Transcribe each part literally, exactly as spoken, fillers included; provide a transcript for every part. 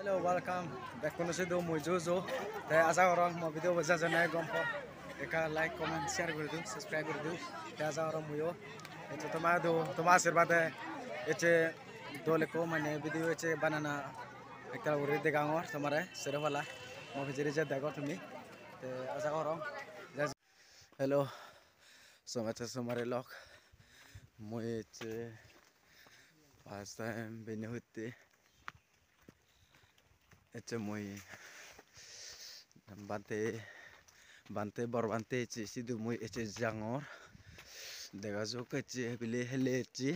Hello, welcome. Bekkune sidu mui Juju. Te aja gorong mo video bo jejone gom po. Ekka like, comment, share guri diyo, subscribe guri diyo. Te aja gorong muiyo. Ecche toma do, toma ashirbade ecche dol ekko mane video ecche banana ekka guri degangor tomare sero palla. Mo pijedi je dego tumi. Te aja gorong. Hello, somajje somare lok. Mui ecche first time benne hutte. Ecche mui bhante, bhante, bor bhante ecche sidu mui ecche jangor. Dega jok ecche bile hele ecche.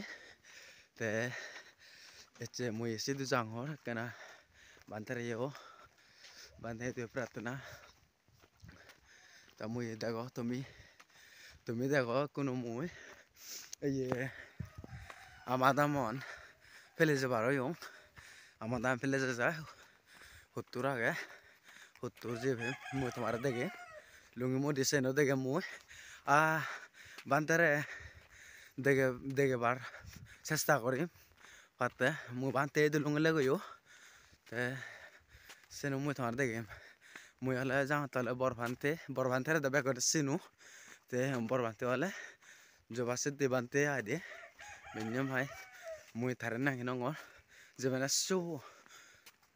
Te ecche mui sidu jangor ekkena bhantere yo. Bhante idu prarthana. Ta mui dego tumi, tumi dego kuno mui ye ama damon pele jebar oyong. Ama dam pele jeja huttur age, huttur jebe mui tomare degem. Lungi mudi seno degem mui. Ah, bhantere dege, degebar chesta gorim. Patte mui bhante idu lungi legoyo. Te seno mui tomare degem. Mui ole jangotte ole bor bhante, bor bhantere do bekkune sino. Te bor bhante ole Joba Siddhi bhante aide. Benne mai mui tare nang hinongor. Jebene su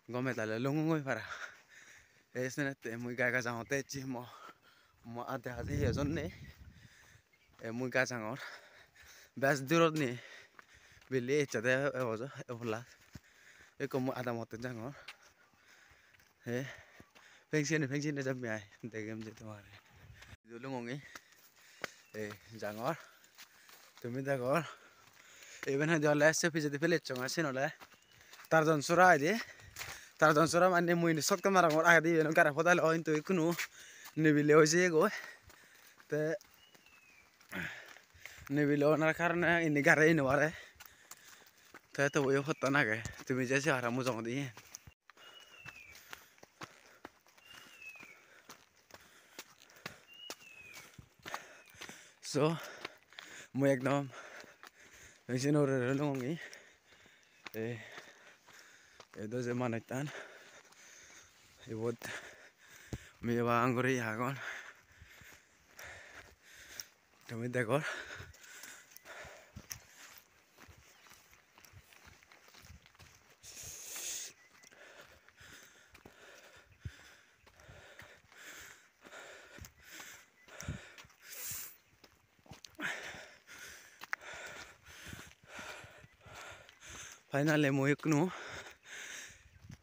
gome dale lungungoi para. Ei senette mui gai gai jangotte ecche mo, mo ade ade hi ejonne. E mui gai jangor. Bej durot ni bile ecche de ebo, ebola. Ekko mui adamotte jangor. He, pengseni, pengseni jammi ai. Degem je tomare. Idu lungongi. Ei, jangor. Tumi degor. Iben hoide ole se pijedi pelechchonge siyen ole Tarjon Sora hoide. Tarjon Sora mane mui indi shortcut marongor agede iben gari podal o hintu ikkunu nibile oi jeyegoi. Te nibile onar karone indi gari oi no pare. Te toboyo pottan age. Tumi je se aro mujungedi. So, mui ekdom machine ugure roi lungongi. Ei, ei do je manujtan, ibot meye bang guri agon. Tumi degor. Finally, mui ekkunu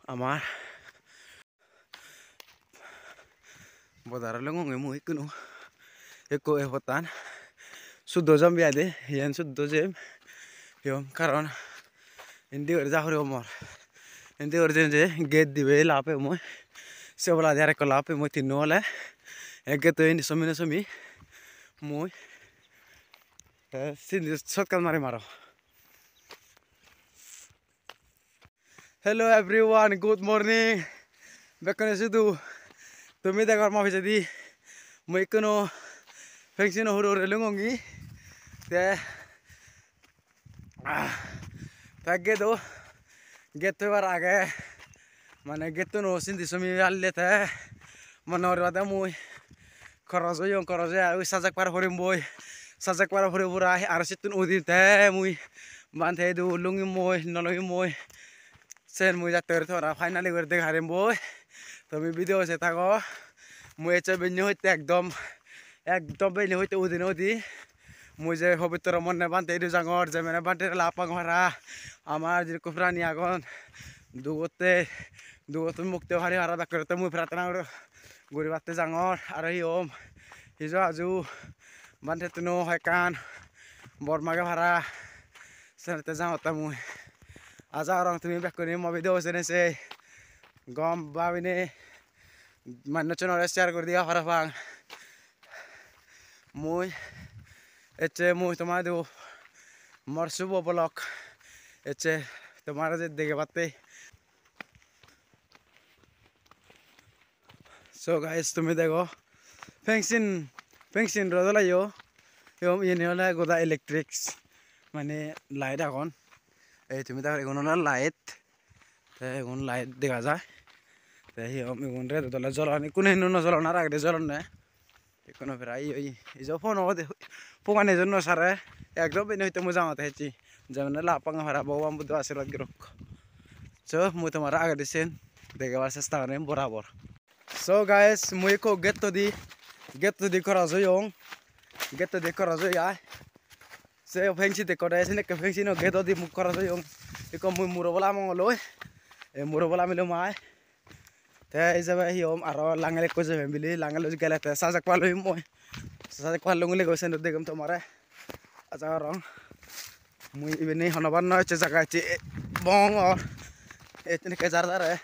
amar bodar longongge mui ikkunu. Ekko e pottan suddo jam biyade, iyen suddo jem. Iyom karon indi guri ja huri omor. Indi guri je je gate dibe lap pe mui. Se oboladi arekko lap pe mui tinno ole. Ek gate o indi somi no somi mui. Te sindi shortcut mari maro. Hello everyone, good morning. Bekkune sidu tumi degor mo pijedi. Mui ikkunu pengsino hure hure lungongi. Te, ah, te gate o, gate pebar age. Mane gate tuno sindi somi alle te mone goribade mui Cross oyong, cross oye ui sajak par porim boi, sajak par pori purai aro sittun udim te mui bhante idu lungim mui, no lungim mui. Sen mui jatte guri tomare finally guri degarim boi. Tumi video se thago. Mui ecche benne hoite ekdom, ekdom benne hoite udine udi. Mui je pobitro monne bhante idu jangor, je mane bhante lap pang para. Amar jidukko prani agon, dugotte, dugottun mukti pari para, bekkore mui prarthana guri guribatte jangor, aro hi hom, hiju aju bhantettuno hoi ekkan bor mage para, senette jangotte mui. Aja gorong tumi bekkune mo video sene sei gom babine manuchunore share guri diya parapang. Mui ecche mui tomaidu mor subo vlog ecche tomare je degebatte. So guys, tumi dego fencing, fencing rod ole yo, yo, iyeni ole goda electric, mane light agon. Ei tumi dego igun ole light. Te igun light dega jai. Te hi hom, igun redot ole jolon, ikkunu hintu no jolon, ar agede jolonne. Ikkunu prai oye, ijo phone obode, phone-ani ijo no sare, ekdom bini hoite mui jangotte hecche. Jemone lap pang para, Bhogoban Buddho ashirbad gorok. So, mui tomare agede sen degebar chesta gorim borabor. So guys, mui ekko gate-odi, gate-odi cross oyong, gate-odi cross oye ai. Se fence dekko de, senokke fence-no gate-odi mui cross oyong. Ekko mui muro bola mongoloi, e muro bola milum ai. Te ijebe hi hom, aro langel ekko jebe bili, langel gele te sajak paloi mui. Sajak paloi guli goi sendok degem tomare. Aja gorong. Mui ibeni honobar noi, se jaga ecche bongor. Ecche nekke jar jare.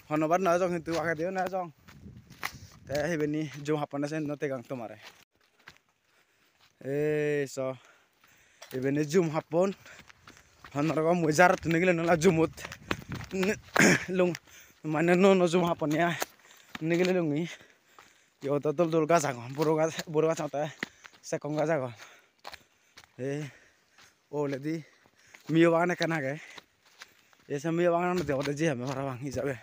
Honobar noi jong, hintu agediyo noi jong. Te ibeni jum happone sen no degang tomare. Ei so, ibeni jum happon. Hon rokkom mui jarottun nigilei nw jumot. Lung, mane nuo nuo jum happon ya. Nigilei lungi. Iyot do dol dol gaj agon. Buro gaj, buro gaj agede sekkong gaj agon. Ei oboladi miyo bagan ekkan agey. Ei se miyo bagananot degode jei ami parapang hijabe.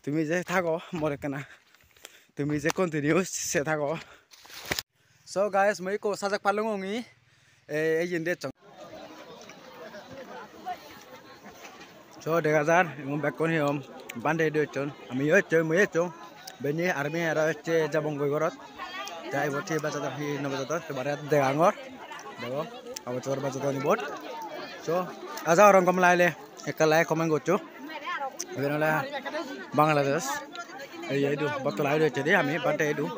Tumi je thago mor ekkena. Tumi je continue se thago. So guys, mui ekko sajak palung ongi. Ei, ei indi ecchong. So dega jar, igun bekkun hi hom, bhante idu ecchon. Amiyo ecchong, muiyo ecchong. Bini army aro ecche jabongoi gorot. Te ibot hi bejodon, hi no bejodon, tomare degangor. Dego, habor subor bejodon ibot. So, aja gorong gom lagile ekka like comment goccho. Iben ole Bangladesh. Ei idu, Bottola idu ecchedi ami, bhante idu.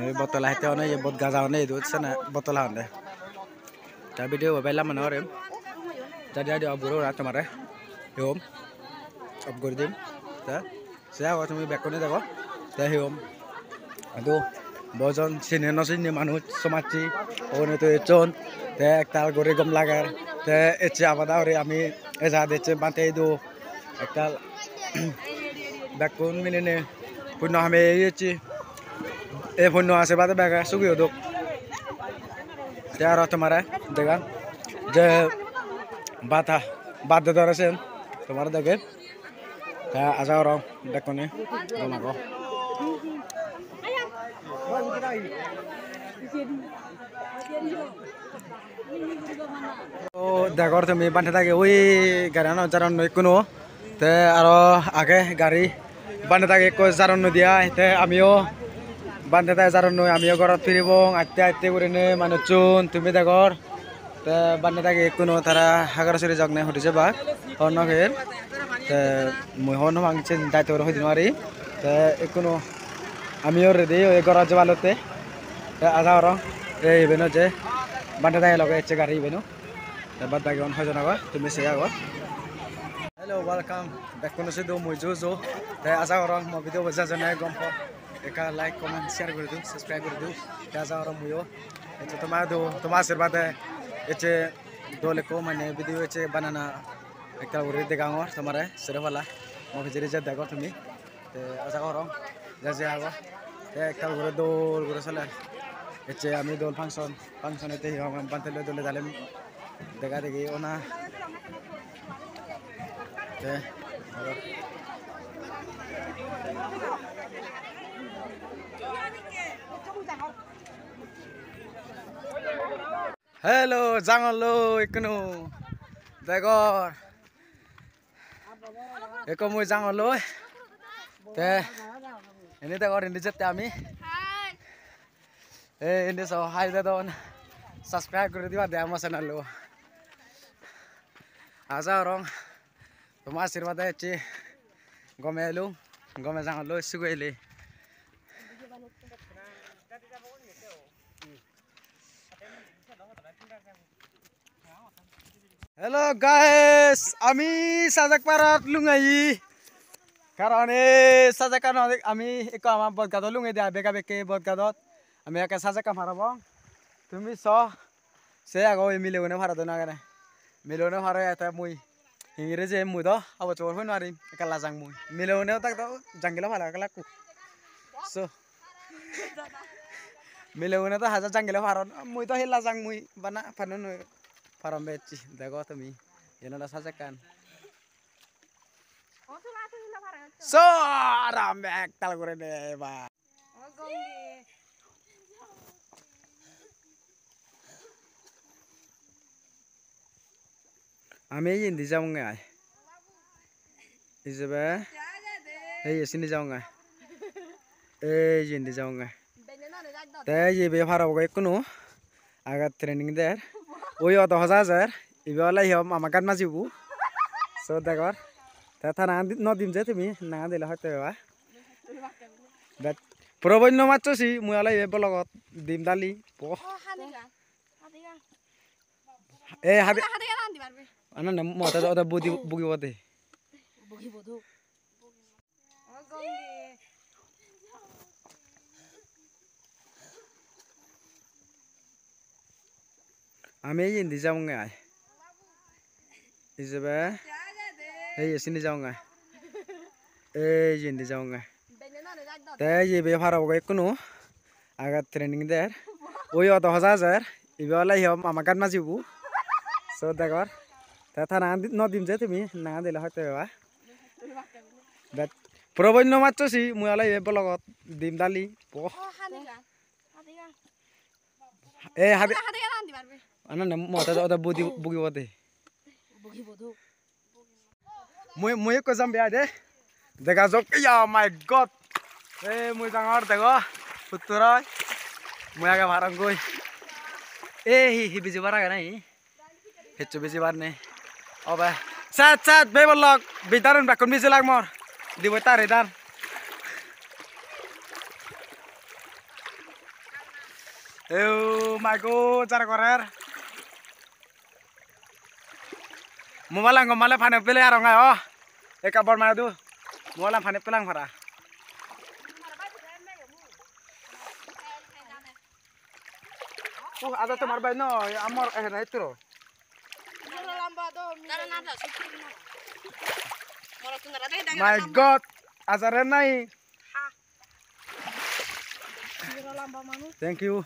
Ei Bottola hette hone, ei bot gaj agonde idu, sene Bottola honde. Ta video bo bella mane gorem. Jadi adi off guri ora tomare. Hom. Off guri dim. Ta se ago tumi bekkune dego. Te hi hom. Adu bojon sine no sine manuj somajji. Ogune to echon. Te ektal guri gom lager. Te ecche abada guri ami eja decche bhante idu. Ektal bekkun milinei punno hame ecche. Ei punno ashirbade bege sugi odok. Te aro tomare degang je bhat ha-, bhat dedon sen tomare degem. Te aja gorong bekkune gom ago. O degor tumi bhante dagi ui garianot jadonnoi ikkunu. Te aro age gari bhante dagi ekko jadonnoi de ai. Te amiyo bhante dagi jadonnoi, amiyo gorot phiribong aste aste gurinei manuchun tumi degor. Te bhante dagi ikkunu tara Hagorasuri jok ne hudi jebak hobor no pem. Te mui hobor no pang, sen daitto guri hoi di no pari. Te ikkunu amiyo ready oi gorot jebalotte. Te aja gorong ei iben oi je bhante dagi loge ecche gari ibeno. Te bad bagi un hoijon agon, tumi sei agon. Hello, welcome. Bekkuno sidu mui Juju. Te aja gorong mo video bo jejone gom po. Ekka like, comment, share guri diyo, subscribe guri diyo. Te aja gorong muiyo ecche toma do, toma ashirbade ecche dol ekko mane video ecche banana ekka guri degangor tomare sero palla. Mo pijedi je degor tumi. Te aja gorong je je ago. Te ekka guri dol guri soler. Ecche ami dol function, function ette hi hom bhante loi dole dale dega degi ona. Te aro hello, jangol loi ikkunu degor. Ekko mui jangol loi. Te indi degor, indi jette ami. Ei indi so hai dedon. Subscribe guri diba de ama channel lo. Aja gorong toma ashirbade ecche gome elung, gome jangol loi suge ele. Hello guys, ami Sajak parat lungeyi. Karon ei Sajak ano ami ekko ama bodgadot lungei de, bega bekke bodgadot. Ami ekke Sajak parabong. Tumi so, se ago ei milegune parodon agede. Milegune paro ete mui hingiri je mui do habor subor hoi nw parim, ekka lajang mui. Milegune tak do jangilo pala ekka lakku. So, milegune do haja jangilo paron, mui do he lajang mui bana pano noi. Parom bej dego tumi. Yen ole sajekkan. Sora mek tal guri de ba. Ami indi jabonge ai. Ijebe. Ei sindi jabonge. Ei indi jabonge. Te ibe par obo ekkunu. Age training der. Oi odo hoja ejer. Ibe ole hi hom ama gat majibo. So degor. Te ta nangan di-, no dim je tumi. Nangan dile hoito peba. Bet. Proboj no maccho si. Mui ole ibe vlogot dim dali. Bo. O, hadiga. Hadiga. Eh, hadi. Hadiga lan di parbe. Ana ne mo ta oda budi bugi bode. Bugi bodo. Ami indi jabonge ai. Ijebe. Ei sindi jabonge. Ei indi jabonge. Te ibe par obo ekkunu. Age training der. Oi odo hoja ejer. Ibe ole hi hom ama gat majibo. So degor. Te ta nangan di-, no dim je tumi. Nangan dile hoito peba. Bet. Proboj no maccho si, mui ole ibe vlogot dim dali. Bo. O, hadiga. Hadiga. Eh, hadi-, hadiga lan di parbe. Ana ne mo ta oda budi bugi bode. Bugi bodo. Mui, mui ekko jam biya de. Dega jok. Yeah, my God. Eh, mui jangor dego. Hutturoi. Mui age parong goi. Eh, hi, hi biji bara gana hi. Hissu bijibar nei. Obe. Sat, sat, bebol lok. Bidarun bekkun biji lak mor. Diboi tari dan. Eu, my God, jar gorer. Mobile ang gomale pani pele arong ayo. Eka bor madu. Mobile ang pani pelang para. Oh, ada tomar bai no, amor eh na itro. My God, ajare nai. Thank you.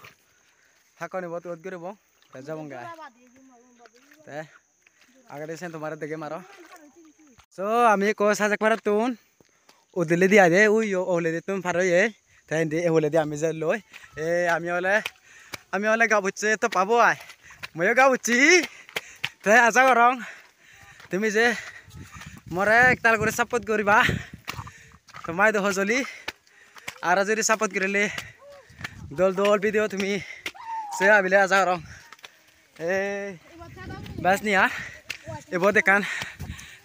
Hakoni bot bot guribo. Te jabong gai. Te agede sen tomare degem aro. So ami ekko Sajak Parattun udiledi aide, ui yo, oholedittun par oye. Te indi eholedi ami jelloi. E, ami ole, ami ole gabucche to pabo ai. Moyo gabucchi. Te aja gorong tumi je more ektal guri support guriba. Tomai do hojoli. Aro jodi support gurile dol dol video tumi se abile aja gorong. Ei, bas ni ar. Ibot ekkan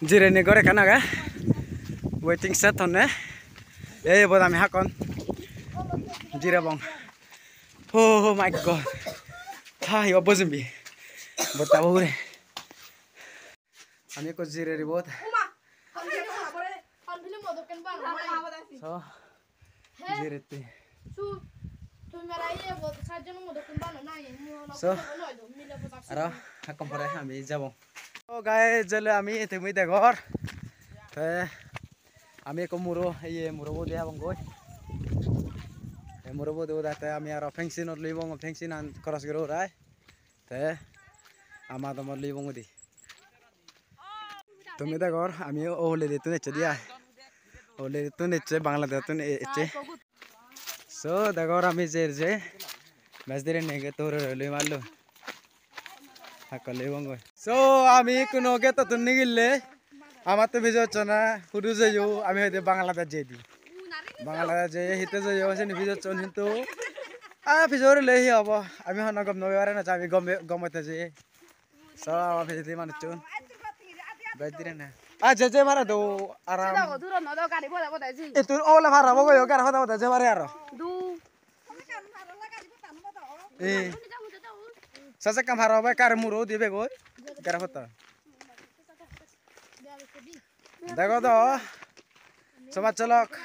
jireni gor ekkan age. Waiting shed honne. Ei, ibot ami hakkon jirebong. Oh my God. Ha, ibot bojimbi. Botta bo hure. Ami ekko jirer ibot. So, jirette. So, aro hakkon pore ami jabong. So, guys, jele ami tumi degor. Te ami ekko muro, iye muro bodi habong goi. Te muro bodi uda te ami aro fencing ot lubong, fencing an cross guri urai. Te ama domot libong udi. Tumi degor, ami oholedittun ecche di ai. Oholedittun ecche, Bangladesh-ottun e-, ecche. So, degor ami jer je. Bes dire nege tore roi loi marlo. Hakko libong goi. So, ami kuno gate-ottun nigille. Amattun pijor chona hudu jeyo, ami hoide Bangladesh jeydi. Bangladesh jeye hitte jeyo, sini pijor chon hintu. Ah, pijor le hi obo? Ami hono gom no pare na, ami gom, gom hoite jeye. So, ama pijedi manuchun. Bej dire na. Ah, je je mare do, aram. Duro no do, gari boda boda ji. Itun ole para bo goyo, gari boda boda je mare aro. Du. Eh. Sase kam para bo, kar muro dibe goi. Gari boda. Dego do. Somaj cholok.